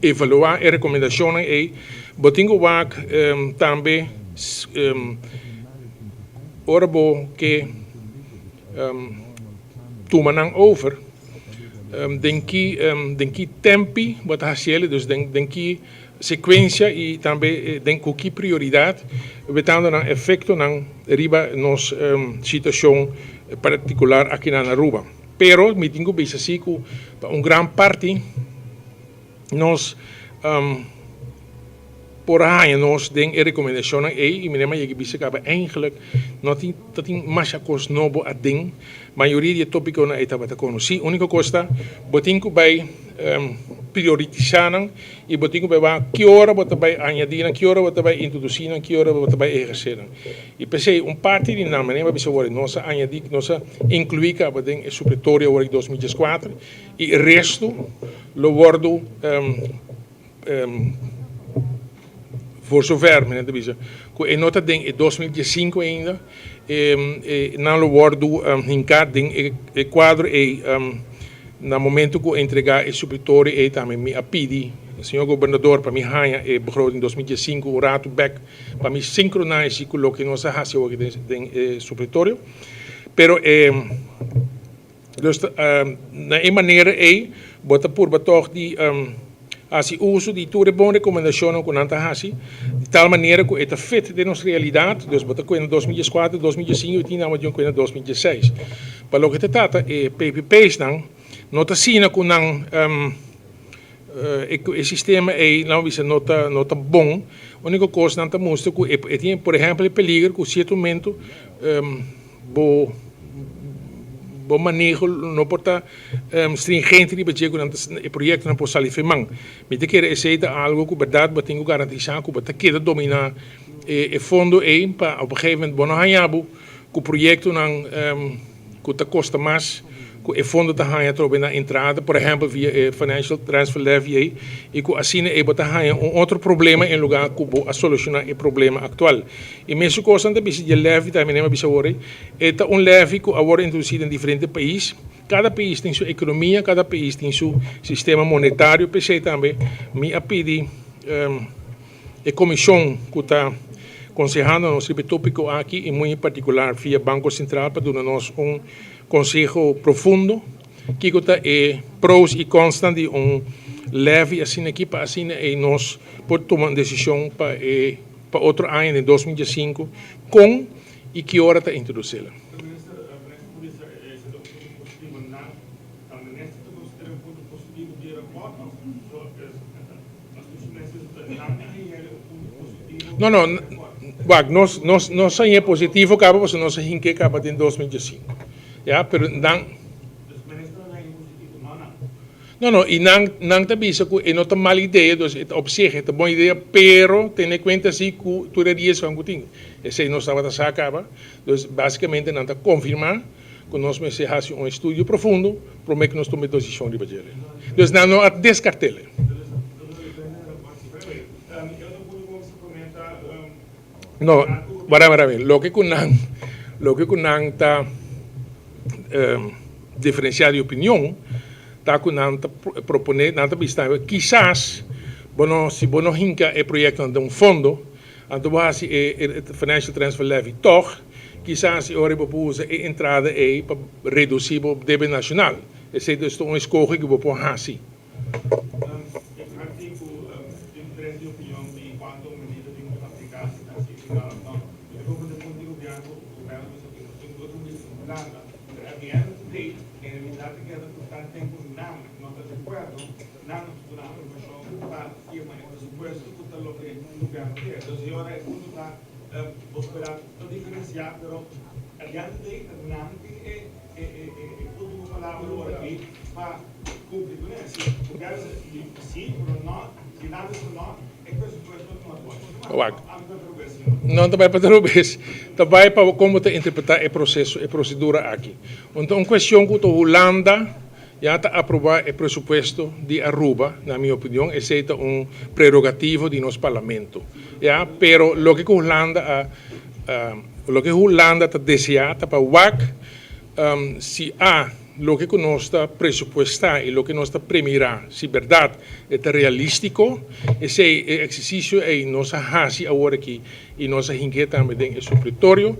evaluá e rekomendashonnan ei, bo tin ku wak tambe ora bo ke tuma nan over den ki den ki tempi bo ta hasi el, dus den ki sekuensia i tambe den ku ki prioridat, wetando nan efektonan riba nos situashon partikular aki na Aruba. Pero mi tin ku bisa si ku pa un gran parti nos por a haña nos den e rekomendashonnan ei i mi a yega bisa kaba eigenlik no tin ta tin masha kos nobo aden. Mayoria di e topikonan ei tabata konosí. Úniko kos ta bo tin ku bai prioritisá nan i bo tin ku bai wak ki ora bo ta bai añadí nan, ki ora bo ta bai introdusí nan, ki ora bo ta bai ehersé nan. I p'esei un parti di nan, manera mi a bisa awor, nos a añadí, nos a inkluí kaba den e supletorio awor di 2014 i e restu lo wòrdu voor zover, mi ta bisa, ku e no ta den e 2015 ainda, nan lo wòrdu hinká den e kuadro ei. Na momento ku entregá e supletorio ei tambe mi a pidi señor gobernador pa mi haña e begroting 2015 un ratu bèk pa mi sinkronaisi ku loke nos a hasi awor den e supletorio. Pero e dus na e manera ei bo ta purba tòg di hasi uso di tur e bon rekomendashonnan ku nan ta hasi di tal manera ku e ta fit den nos realidat. Dus bo ta kuenta 2014, 2015 i tin nan bo tin kuenta 2016. Pa loke ta trata e PPPsnan no ta asina ku nan e sistema ei laat bisa no ta no ta bon. Uniko kos nan ta mustra ku e tin por ehèmpel e peliger ku sierto momento bo. Bo maneho no por ta stringente riba dje ku nan ta e proyektonan por sali fe man. Mi ta kere esei ta algo ku bèrdat bo tin ku garantisá ku bo ta keda dominá e fondo ei pa op een gegeven moment bo no haña bo ku proyektonan ku ta kosta mas ku e fondo ta haña atrobe na entrada, por ehèmpel via e Financial Transfer Levy ei, i ku asina ei bo ta haña un otro problema en lugá ku bo a solushoná e problema aktual. E mesun kos nan ta bisa di e levy tambe, mi a bisa awor ei, e ta un levy ku a wòrdu introdusí den diferente pais, kada pais tin su ekonomia, kada pais tin su sistema monetario, p'esei tambe mi a pidi e komishon ku ta konsehando nos riba e tópiko aki i muy en partikular via Banko Sentral pa duna nos un Konseho profundo, Kiko ta e pros i konsnan di un levy asina aki pa asina ei nos por tuma un desishon pa e pa otro aña den 2015 kon i ki ora ta introdusela. No no, wak, nos nos nos a haña positivo kaba pasobra nos a hink'é kaba den 2015. Ya, pero nan No no, i nan nan ta bisa ku e no ta mal idea, dus e ta op zich e ta bon idea, pero tene kuenta si ku tur e riesgonan ku tin. Esei nos tabata sa kaba, dus basikamente nan ta konfirmá ku nos mester hasi un estudio profundo promé ku nos tuma e desishon riba djele. Dus nan no a deskart'el. No, wara wara wara, loke ku nan, loke ku nan ta diferensiá di opinion ta ku nan ta proponé, nan ta bisa tambe kisas bo no, si bo no hinka e proyektonan den un fondo, Anto bo hasi e Financial Transfer Levy tog, kisas e ora bo por usa e entrada ei pa reduci bo debe nacional. Esei dus ta un escoge cu bo por hasi. E parti cu tin diferente opinion di cuanto medida tin cu aplica si ta hasi ilegal of no. Mi ta comprende punto di gobierno cu gobierno bisa cu no tin otro medida cu Hulanda, pero at the end of the day en realidad ta keda cu tanten cu nan no ta di acuerdo, Nan a duna aprobashon pa firma e presupuesto ku ta loke gobièrnu ke. Dus e ora e punto ta bo spera ta diferensiá pero at the end of the day ta nan tin e e ultimo palabra ora aki pa kumpli kuné. Si gobièrnu sa si pero no, si nan bisa no e presupuesto no ta wòrdu firmá. Wak. Ami ta robes si no? No ta bai pa ta robes. Ta bai pa kon bo ta interpretá e proseso, e prosedura aki. Un ta un kuestion ku ta Hulanda. Ya ta aproba e presupuesto di Aruba, na mi opinion esey ta un prerogativo di nos parlamento. Ya, pero loke cu Hulanda a, loke Hulanda ta desea ta pa wak si a loke cu nos ta presupuesta y loke nos ta premira si berdad e ta realistico, esey e exercicio ey nos a haci awor aki y nos a hinke tambe den e supletorio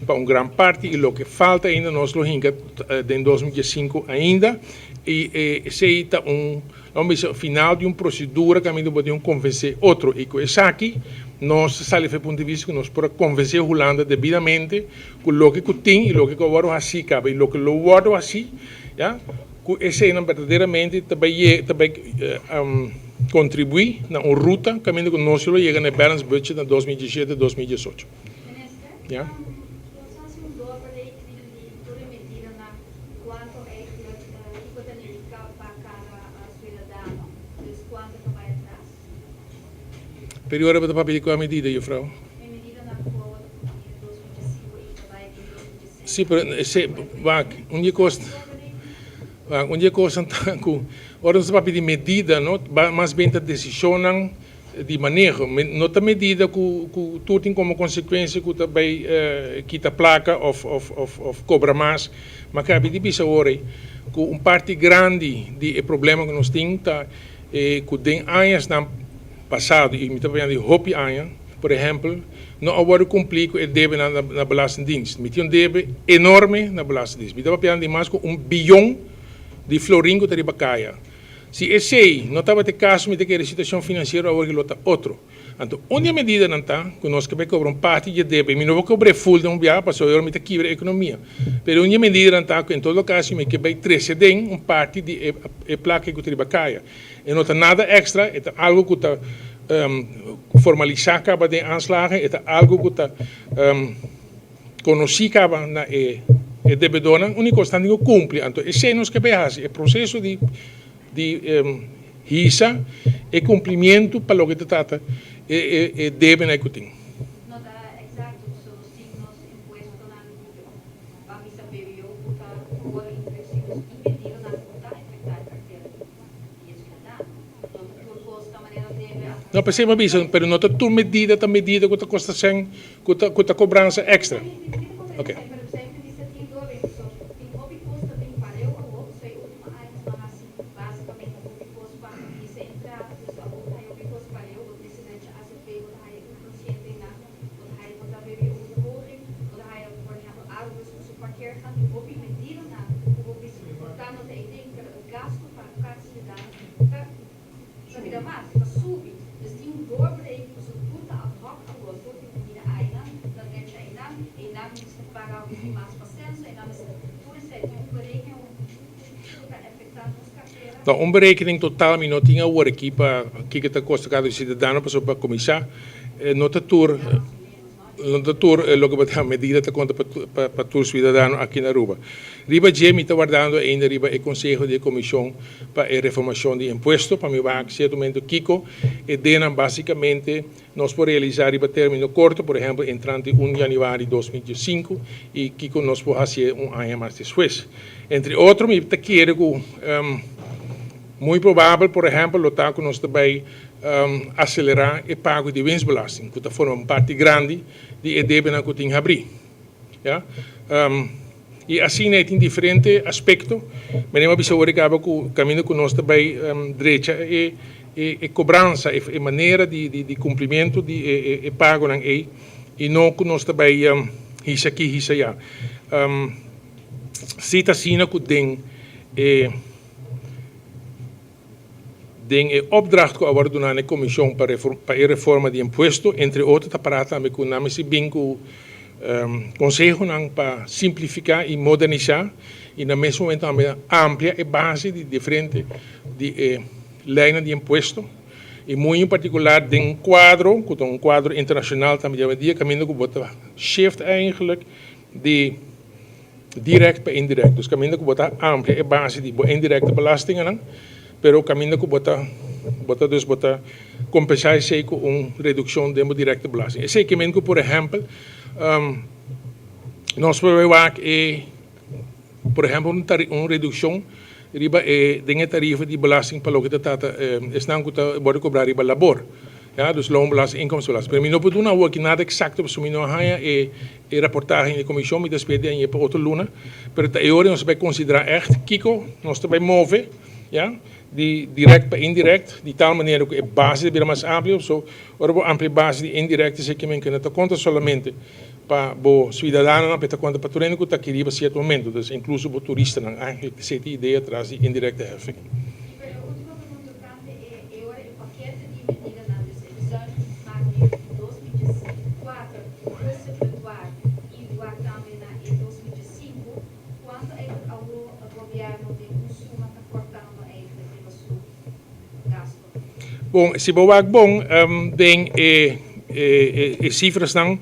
pa un gran parti y loke falta ainda nos lo hinka den 2015 ainda y esey ta un laga bisa final di un procedura caminda bo tin un convence otro y cu esaki nos ta sali for e punto di vista cu nos por a convence Hulanda debidamente cu loke cu tin y loke cu a wordo haci caba y loke lo wordo haci ya cu eseynan berdaderamente ta bay ta bay contribui na un ruta caminda cu nos lo yega na e balance budget na 2017, 2018. Minister, Ya. Nos haci un doorberekening di tur e medidanan cuanto eigenlijk kico ta nifica pa cada ciudadano, dus cuanto ta bay atras? Pero ora bo ta papia di cua medida, juffrouw? E medidanan cu awor ta proponi den 2005 y ta bay den 2016. Si, pero esey, wak, un di e cos. Un di e kosnan ta ku ora nos ta papia di medida no mas bien ta desishonnan di maneho. No ta medida ku ku tur tin komo konsekuensia ku ta bai kita plaka òf òf òf òf kobra mas. Ma kabi di bisa awor ei ku un parti grandi di e problema ku nos tin ta ku den añasnan pasado i mi ta papia di hopi aña por ehèmpel no a wòrdu kumplí ku e debenan na Belastingdienst. Mi tin un debe enorme na Belastingdienst. Mi ta papiando di mas ku un biyon di florin ku ta riba kaya. Si esei no tabata e kaso mi ta kere situashon finansiero awor lo ta otro. Anto un di e medidanan ta ku nos ke bai kobra un parti di e debe. Mi no por kobr'é ful den un biaha pasobra awor mi ta kibra e ekonomia. Pero un di e medidanan ta ku en todo kaso mi ke bai trese den un parti di e plaka ku ta riba kaya. E no ta nada extra, e ta algo cu ta formalisa caba den aanslagen, e ta algo cu ta conoci caba na e. E debedónan úniko esnan tin ku kumpli. Anto esei nos ke bai hasi, e proseso di di hisa e kumplimientu pa loke ta trata e e debenan ku tin. No ta eksakto so sin nos impuestonan pa bisa BBO ku ta wòrdu introdusi dus tin medidanan ku ta efektá e kartera di e siudadano. No ta tur kos ta manera debe a. No, p'esei mi a bisa, pero no ta tur medida ta medida ku ta kosta sèn Ku ta ku ta kobransa èkstra. Ok. Ta bira mas, ta subi. Dus tin un doorbreek pasobra tur ta ad hoc awor, tur tin ku mira einan, ta drecha einan, einan mester paga un poco mas pa censo, einan mester, tur esei tin un berekening ku ta efecta nos cartera. No, un berekening total mi no tin awor aki pa kiko ta kosta kada ciudadano pasobra pa kuminsá no ta tur. No ta tur loke bo ta medida ta konta pa tur suidadano aki na Aruba. Riba dje mi ta wardando ainda riba e konseho di e komishon pa e reformashon di impuesto pa mi wak siertamente kiko e denan basikamente nos por realisa riba termino korto, por ehempel entrante un januari 2015 i kiko nos por hasié un aña mas despues. Entre otro mi ta kere ku muy probabel por ehempel lo ta ku nos ta bai Aselerá e pago di winstbelasting, ku ta forma un parti grandi di e debenan ku tin habrí. Ya. I asina e tin diferente aspekto. Meneer a bisa ora kaba ku kaminda ku nos ta bai drecha e e kobransa, e manera di di kumplimentu di e e pagonan ei i no ku nos ta bai hisa aki hisa aya. Si ta asina ku den e. Den e opdracht ku a wòrdu duná na e komishon pa pa e reforma di impuesto, entre otro ta pará tambe ku nan mester bin ku konsehonan pa simplifiká i modernisá i na mes momento tambe amplia e base di diferente di e leinan di impuesto i muy en partikular den un kuadro ku ta un kuadro internashonal tambe di awendia kaminda ku bo ta shift eigenlijk di Direct pa indirect. Dus kaminda ku bo ta amplia e base di bo indirecte belastingennan, pero kaminda ku bo ta bo ta dus bo ta kompensá esei ku un redukshon den bo directe belasting. Esei ke men ku por ehèmpel nos por bai wak e por ehèmpel un un redukshon riba e den e tarifa di belasting pa loke ta trata esnan ku ta wòrdu kobrá riba labor. Ya, dus loonbelasting, inkomstenbelasting. Pero mi no por duna awor aki nada eksakto pasobra mi no a haña e E raportahe di komishon mi ta spera di aña pa otro luna, pero ta e ora nos ta bai konsiderá ègt kiko nos ta bai move, ya, di dirèkt pa indirèkt, di tal manera ku e base ta bira mas amplio. So, ora bo amplia e base di indirèkt esei ke men ke no ta konta solamente pa bo suidadanonan, pero e ta konta pa tur hende ku ta aki riba sierto momento, dus inkluso bo turistanan. Eigentlik esei ta e idea tras di indirekte heffing. Pero e ultimo pregunta tocante e e ora e pakete di medidanan, dus e bezuinigingsmaatregel di 2004, Russenbedwar y wak tambe na e 2005, cuanto eigenlijk awo gobierno den un suma ta cortando eigenlijk riba su gasto? Bon, si bo wak bon den e e cifrasnan,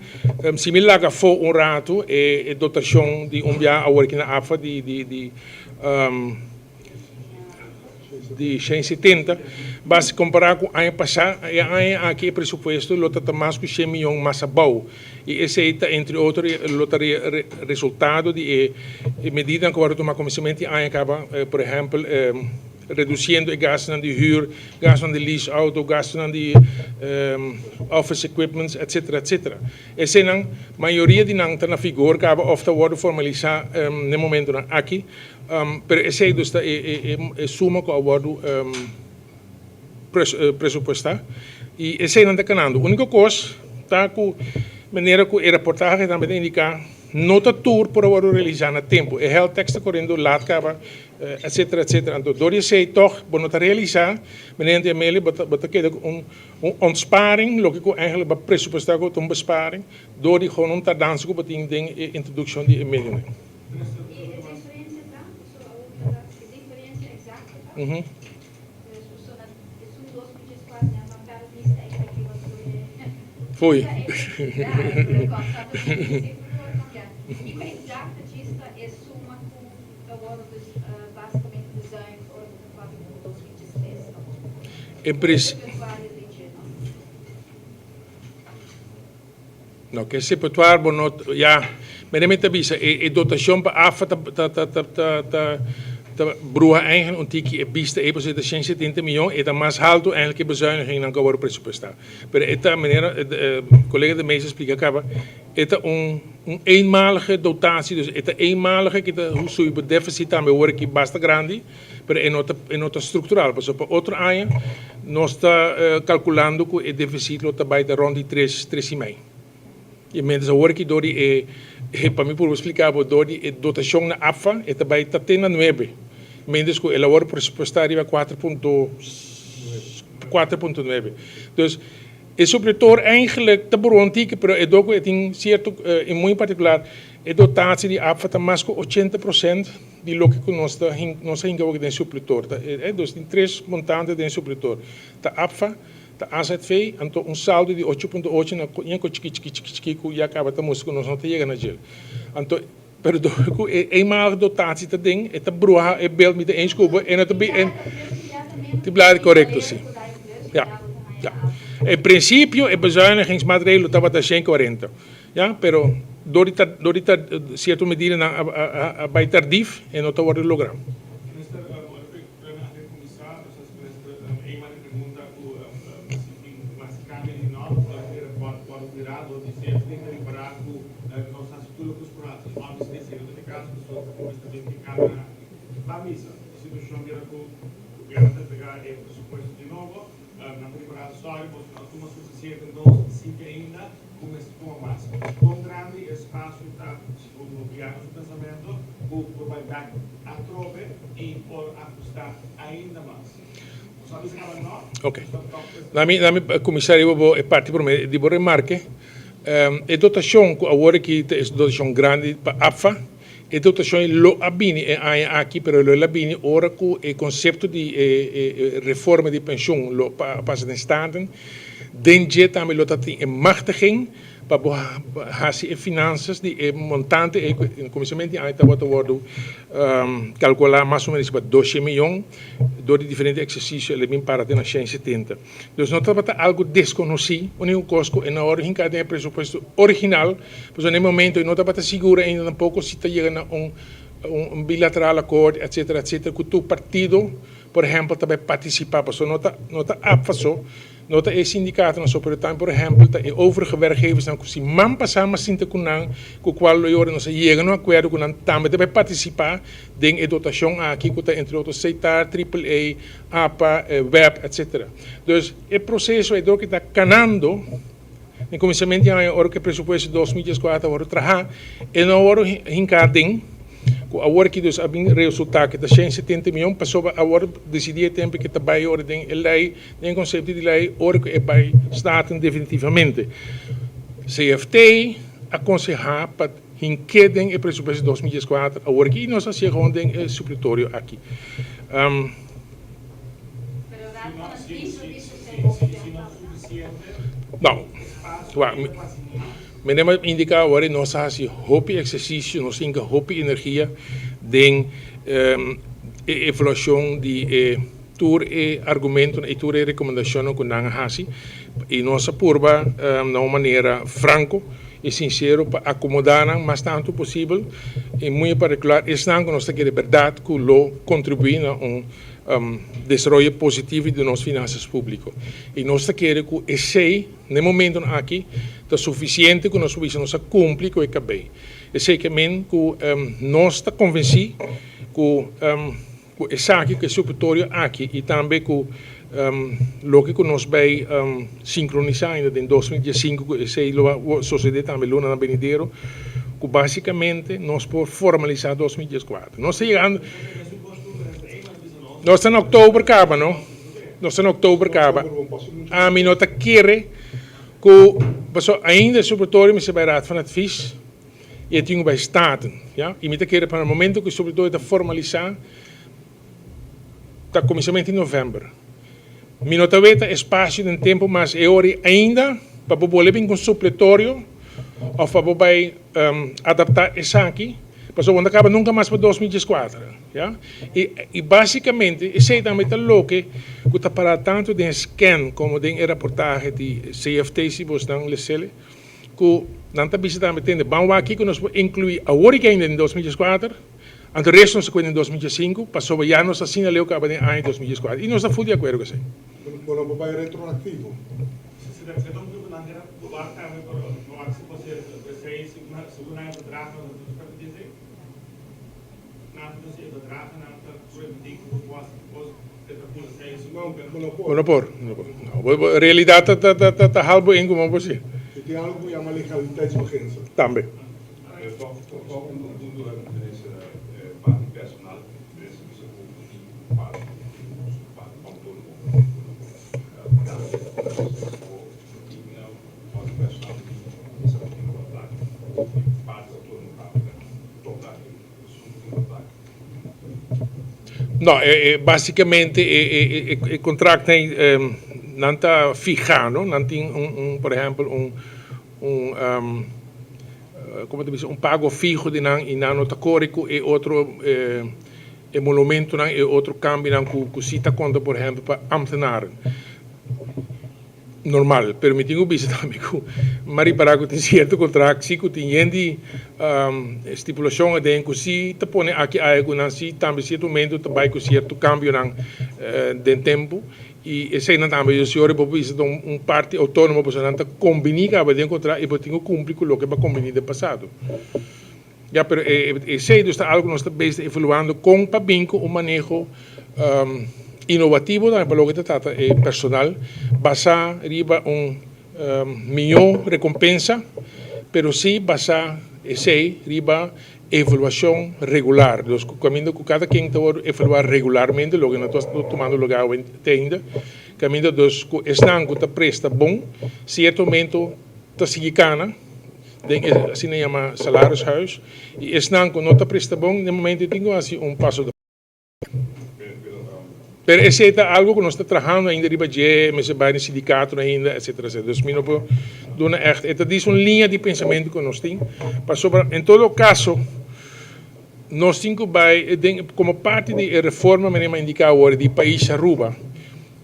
si mi laga afo un rato e dotacion di un bia awor aki na APFA di di di Di 170, basta kompará ku aña pasá, e aña aki e presupuesto lo ta ta mas ku shen mion mas abou. I esei ta entre otro lo ta resultado di e medidanan ku wòrdu tumá kuminsamentu di aña kaba, por ehèmpel redusiendo e gastunan di hür, gastunan di lease auto, gastunan di office equipments, etcetera, etcetera. Eseinan mayoria di nan ta na vigor kaba òf ta wòrdu formalisá n'e momentunan aki. Pero esei dus ta e suma ku a wòrdu presupuestá i eseinan ta kanando. Úniko kos ta ku manera ku e raportahe tambe ta indiká no ta tur por a wòrdu realisá na tempu. E health tax ta koriendo lat kaba etsetera etsetera. Anto dor di esei tòg bo no ta realisá manera di Amelia bo ta keda ku un ontsparing loke ku eigentlik bo a presupuestá ku ta un besparing dor di gewoon un tardansa ku bo tin den e introdukshon di e medionan. I e diferensia ta, pasobra awor mi a wak e diferensia eksakto ta, dus pasobra esun dos muchas kuater nan ban kada bista e kai riba tur e Foei. Ja, e tur e kos ta difísil por cambiá. Kiko eksakto djis ta e. ku ta wòrdu dus básikamente bezuinigd ora bo ta papia ku 2006 awor. En princ. Repertuario den dje, no? No, ke repertuario bo no, ya, mene mi ta bisa, e dotashon pa AFA ta ta ta ta ta ta ta bruha eigen un tiki e bista ei, pasobra e ta 170 miyon, e ta mas haltu eigenlijk ke bezuinigingnan ku a wòrdu presupuestá. Pero e ta, manera kolega de Meza a splika kaba, e ta un un eenmalige dotatie, dus e ta eenmalige ki ta subi bo deficit tambe awor aki basta grandi, pero e no ta e no ta structural, pasobra pa otro aña nos ta calculando cu e deficit lo ta bay ta rond di tres, tres y mei. Y mientras awor aki door di e, pa mi purba splica bo, door di e dotacion na APFA e ta bay ta te na nuebe, mientras cu el a worde presupuesta riba cuatro punto 4.9. Dus e supletor eigenlijk ta buru un tiki, pero e dor cu e tin cierto, y muy en particular e dotatie di APFA ta mas cu 80% di loke cu nos ta nos a hinca awor den supletor. Ta dus tin tres montante den supletor. Ta APFA, ta AZV, anto un saldo di 8.8 na ña cu chiki chiki chiki chiki cu ya caba ta mustra cu nos no ta yega na djel. Anto pero dor cu e eenmalige dotatie ta den e ta bruha e beeld mi ta eens cu bo e no ta bi e ti blari corecto si. Ya ya. En principio e bezuinigingsmaatregel lo tabata 140. Ya, pero dor di ta dor di ta cierto medidanan a a a bay tardif e no ta wordo logra. Minister, ora cu e a recuminsa, nos minister Eman a pregunta cu si tin mas cambio di no, e rapport wordo mira dor di CFT ta ripara cu nos haci tur loke nos por haci. Obviously esey no ta e caso pasobra cu mester bin tin cambio pa misa. E situacion bira cu gobierno ta entrega e presupuesto di nobo, nan ta ripara sorry boso no a tuma suficiente nos sinti ainda. Ku mester tuma mas. Kon grandi e espasio ta segun gobièrnu su pensamentu ku por bai bèk atrobe i por ahustá ainda mas? Bo sa bisa kaba nò? Ok. Lami lami kuminsá riba bo e parti promé di bo remarke. E dotashon ku awor aki ta e dotashon grandi pa APFA, e dotashon ei lo a bini e aña aki pero lo el a bini ora ku e konsepto di e e reforma di penshun lo a pasa den Staten. Den dje tambe lo ta tin e machtiging pa bo hasi e finansas di e montante ei ku na kuminsamentu di aña tabata wòrdu kalkulá mas o ménos riba doshe miyon dor di diferente eksersisio el a bin para te na shen setenta. Dus no tabata algu deskonosí, úniko kos ku e no a wòrdu hinká den e presupuesto original pasobra na e momento ei no tabata sigur ainda tampoko si ta yega na un un bilateral akkoord etcetera etcetera ku tur partido por ehèmpel ta bai partisipá pasobra no ta no ta APFA so. No ta e sindikatonan so, pero tambe por ehèmpel ta e overige werkgeversnan ku siman pasá mi a sinta ku nan, ku kual lo e ora nos a yega na un akuerdo ku nan tambe ta bai partisipá den e dotashon aki ku ta entre otro Setar, Triple A, apa, web, etcetera. Dus e proseso ei dor ku ta kanando den kuminsamentu di aña ora ku e presupuesto 2014 a wòrdu trahá e no a wòrdu hinká den. Ku awor ki dus a bin resultá ku ta 170 mion pasobra a wòrdu disidí e tempu ku ta bai ora den e lei. Den e konsepto di lei ora ku e bai Staten definitivamente. CFT a konsehá pa hink'é den e presupuesto di 2014 awor aki i nos a hasié gewoon den e supletorio aki. No, wak, mi a indiká awor nos a hasi hopi eksersisio, nos hinka hopi energia den e evaluashon di e. Tur e argumentonan i tur e rekomendashonnan ku nan a hasi i nos a purba na un manera franko i sinsero pa akomodá nan mas tantu posibel i muy en partikular esnan ku nos ta kere bèrdat ku lo kontribuí na un desaroyo positivo di nos finansas públiko. I nos ta kere ku esei na e momentonan aki ta sufisiente ku nos por bisa nos a kumpli ku e kabei. Esei ke men ku nos ta konvensí ku. Ku esaki, ku e supletorio aki i tambe ku loke ku nos bai sinkronisá ainda den 2015 ku esei lo a sosodé tambe lunanan benidero, ku básikamente nos por formalisá 2014. Nos ta yegando, nos ta na òktober kaba no, nos ta na òktober kaba. Ami no ta kere ku, pasobra ainda e supletorio mester bai Raad van Advies. I e tin ku bai Staten, ya. I mi ta kere pa na momento ku sobre todo e ta formalisá, ta kuminsamentu di novèmber. Mi no ta weta espasio den tempu mas e ora ei ainda pa bo bole bin ku un supletorio òf pa bo bai adaptá esaki. Pasobra bo no ta kaba nunka mas pa 2014, ya. I i básikamente esei tambe ta loke ku ta pará tantu den scan komo den e raportahe di CFT si bosnan les'el, ku nan ta bisa tambe tende ban wak kiko nos por inkluí awor i kende den 2014, anto resto nos ta kuenta den 2015, pasobra ya nos asina leu kaba den aña 2014 i nos ta ful di akuerdo ku esei. Bo no por bai retroaktivo. Bo no por. No, realidad ta ta ta ta hal bo in como bo si. E tin algo cu yama legaliteitsbeginsel. Tambe. No, basicamente e contract nan ta fiha, no? Nan tin un, por ehempel, un, un, como ta bisa, un pago fiho di nan y nan no ta core cu e otro emolumentonan, e otro cambionan cu si ta conta, por ehempel, pa ambtenaren. Normal, pero mi tin ku bisa tambe ku mi a ripará ku tin sierto kontrakt si ku tin yen di stipulashon aden ku si ta pone aki aya ku nan si tambe sierto momento ta bai ku sierto kambionan den tempu i eseinan tambe yo si ora bo bisa ta un parti outónomo pasobra nan ta kombiní kaba den kontrakt i bo tin ku kumpli ku loke bo a kombiní den pasado. Ya, pero esei dus ta algu ku nos ta bezig ta evaluando kon pa bin ku un maneho inovativo tambe pa loke ta trata e personal basá riba un mihó rekompensa, pero sí basá esei riba evaluashon regular. Dus ku kaminda ku kada ken ta wòrdu evaluá regularmente, loke no ta tumando lugá te ainda, kaminda dus ku esnan ku ta presta bon sierto momento ta sigui kana. Den e asina yama salarishuis y esnan cu no ta presta bon den momento tin cu haci un paso de. Pero esey ta algo cu nos ta trahando ainda riba dje, mester bay den sindicatonan ainda etcetera etcetera. Dus mi no por duna echt, e ta dis un liña di pensamento cu nos tin pasobra en todo caso nos tin cu bay den como parti di e reforma manera mi a indica awor di pais Aruba.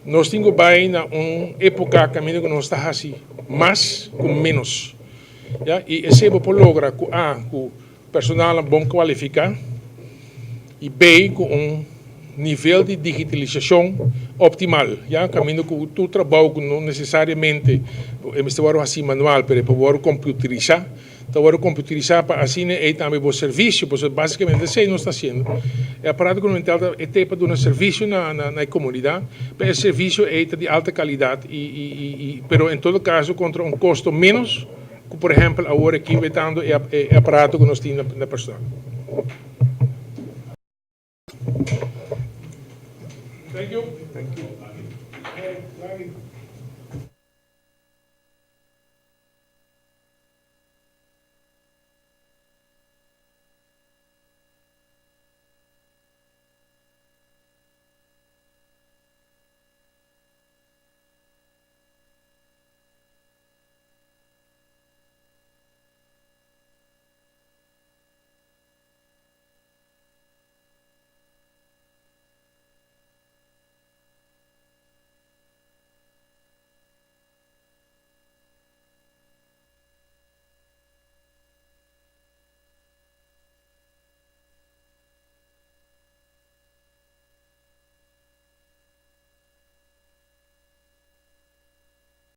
Nos tin ku bai na un époka kaminda ku nos ta hasi mas ku ménos. Ya, i esei bo por logra ku A, ku personalnan bon kualifiká i B, ku un nivel di digitalisashon optimal. Ya, kaminda ku tur trabou ku no nesesariamente e mester wòrdu hasi manual, pero e por wòrdu komputerisá. Ta wòrdu komputerisá pa asina ei tambe bo servisio, pasobra básikamente esei nos ta hasiendo. E aparato gubernamental ta e te pa duna servisio na na e komunidat, pero e servisio ei ta di alta kalidat i i i pero en todo kaso kontra un kosto ménos ku por ehèmpel awor aki wetando e e aparato ku nos tin na personal. Thank you. Thank you.